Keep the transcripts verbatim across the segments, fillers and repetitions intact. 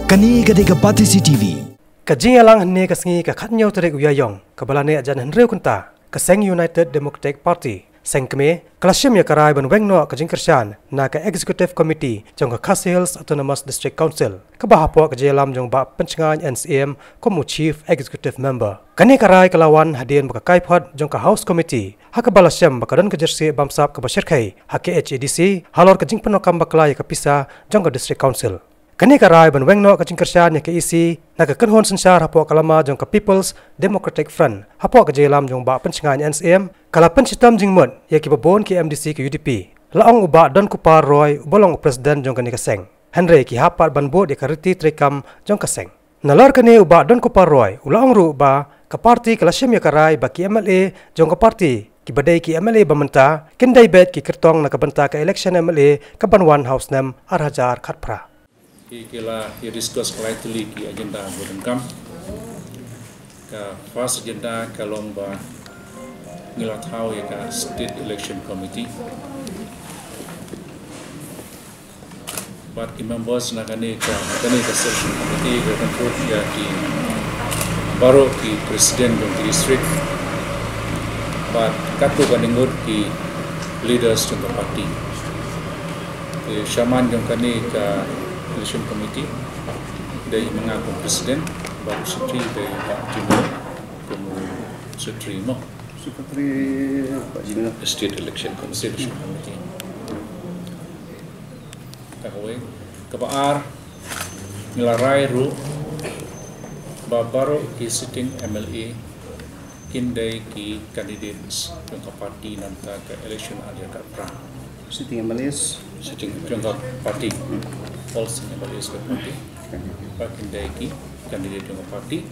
Kane ka dei ka Batesi T V. Ka jingïalang hynne ka sngi ka khatnïew tarik u Ïaïong, kaba la neh jan hynriew kynta, ka seng United Democratic Party, seng kmie, ka la shim ïa ka rai ban weng noh ka jingkyrshan na ka Executive Committee jong ka Khasi Hills Autonomous District Council, kaba hapoh ka jingïalam jong Bah Pynshngaiñ N C M kum u Chief Executive Member. Kane ka rai ka la wan hadien ba ka kaiphod jong ka House Committee, ha kaba la shem ba ka don ka jyrsieh bamsap kaba shyrkhei ha K H A D C halor ka jingpyndonkam bakla ïa ka pisa jong ka District Council. Kane ka rai ban weng noh ka jingkyrshan ïa ka E C na ka kynhun synshar hapoh ka lama jong ka People's Democratic Front hapoh ka jingïalam jong Bah Pynshngaiñ N C M, ka la pynshitom jingmut ïa kiba bun ki M D C ka U D P, la ong u Bah Donkupar Roy uba long u President jong kane ka seng. Hynrei ki hap pat ban bud ïa ka riti treikam jong ka seng. Nalor kane u Bah Donkupar Roy u la ong ruh ba ka party ka la shim ïa ka rai ba ki M L A jong ka party, kiba dei ki M L A ba mynta, kin dei beit ki kyrtong na ka bynta ka election M L A kaban wan ha u snem ar hajar khatphra. Ki, ki la ki discuss ka lai tylli ki agenda ba donkam. Ka first agenda ka long ba ngi la thaw ïa ka State Election Committee. Bad ki members na kane ka, kane ka State Election Committee ka control ïa ki baroh ki president jong ki district. Bad katto katne ngut ki leaders jong ka party. Ki chairman jong kane ka Election Committee dei ma nga kum president, bad u secretary dei Bah Jimmy kum u secretary mo. Secretary Bah Jimmy. State Election Committee. State Election Committee. Kawei, kaba ar, ngi la rai ruh ba baroh ki sitting M L A kin dei ki candidates jong ka party na ka election ar hajar khatphra. Sitting M L As. Sitting jong ka party. All sitting M L As ka party. Ba kin dei ki candidate jong ka party.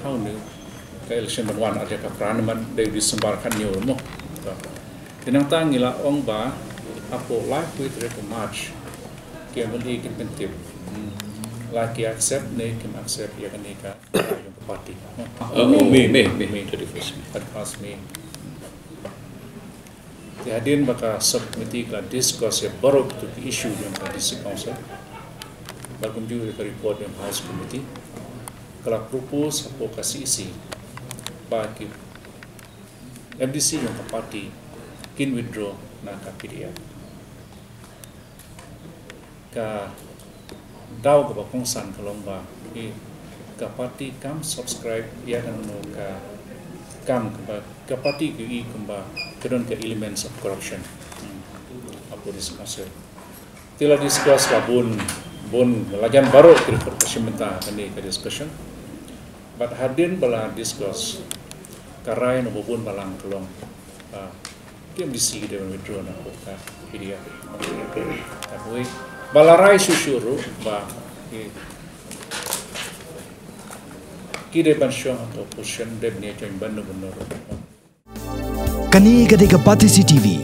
Hau ne ka election ban wan ar hajar khatphra ne man dei December khatñiew mo. Te nangta ngi la ong ba hapoh laiphew tarik u March ki M L A kin pyntip la ki accept ne kim accept ïa kane ka party. Oh, me, me, me, me, thirty-first May. Thirty-first May. Te hadien ba ka subcommittee ka la discuss ïa baroh kito ki issue jong ka District Council, ba kumjuh ïa ka report jong ka House Committee, ka la propose hapoh ka C E C ba ki M D C jong ka party kin withdraw na ka P D F. Ka daw kaba kongsan ka long ba, eh, ka party kam subscribe ïa kano ka kam kaba ka party ka i kumba ka don ka elements of corruption. Hmm. Hapoh District Council. Te la discuss la bun, bun, lajan baroh ki report ka shim bynta kane ka discussion. Bad hadien ba la discuss, ka rai na ba bun balang ka long, ah, ki M D C ki dei ban withdraw na ka P D F. Kawei, ba la rai shuh shuh ruh ba ki, ki dei ban shong ha ka opposition, dei ban ïa join ban no ban no ruh. Kane ka dei ka Batesi T V.